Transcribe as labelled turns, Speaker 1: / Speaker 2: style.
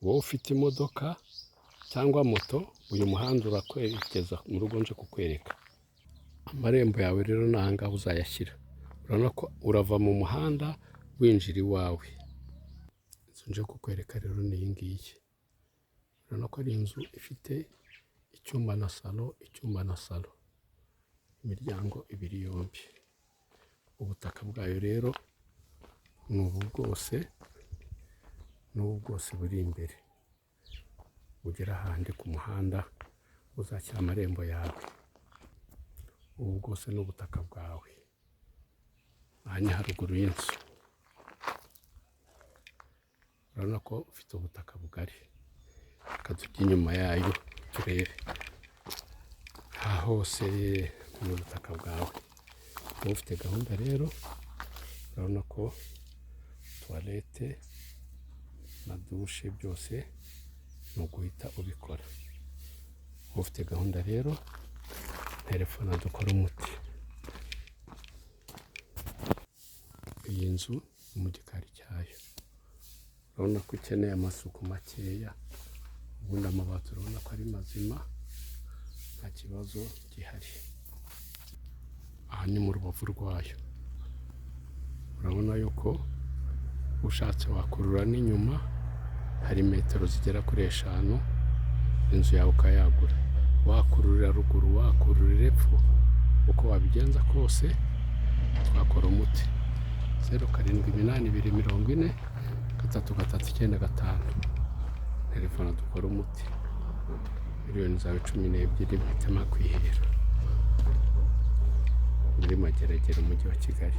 Speaker 1: Wowe ufite imodoka cyangwa moto, uyu muhanda urakwerekeza mu rugo nje kukwereka. Amarembo yawe rero ni aha ngaha uzayashyira. Urabona ko urava mu muhanda winjira iwawe. Inzu nje kukwereka rero ni iyi ngiyi. Urabona ko ari inzu ifite icyumba na salo, icyumba na salo, imiryango ibiri yombi. Ubutaka bwayo rero ni ubu bwose, n'ubu bwose buri imbere. Ugera ahandi ku muhanda uzashyira amarembo yawe. Ubu bwose ni ubutaka bwawe. Aha ni haruguru y'inzu. Urabona ko ufite ubutaka bugari. Reka tujye inyuma yayo turebe. Aha hose ni ubutaka bwawe. Wowe ufite gahunda rero, urabona ko toilette na douche byose ni uguhita ubikora. Wowe ufite gahunda rero, telefone dukora umuti. Iyi nzu ni mu gikari cyayo. Urabona ko ikeneye amasuku makeya, ubundi amabati urabona ko ari mazima, nta kibazo gihari. Aha ni mu rubavu rwayo. Urabona yuko ushatse wakurura n'inyuma, hari metero zigera kuri 5, inzu yawe ukayagura. Wakururira ruguru, wakururira epfo, uko wabigenza kose twakora umuti. 0782403395. Telefone dukora umuti. Miliyoni zawe 12 mpite mpakwihera. Muri Mageragere, umujyi wa Kigali.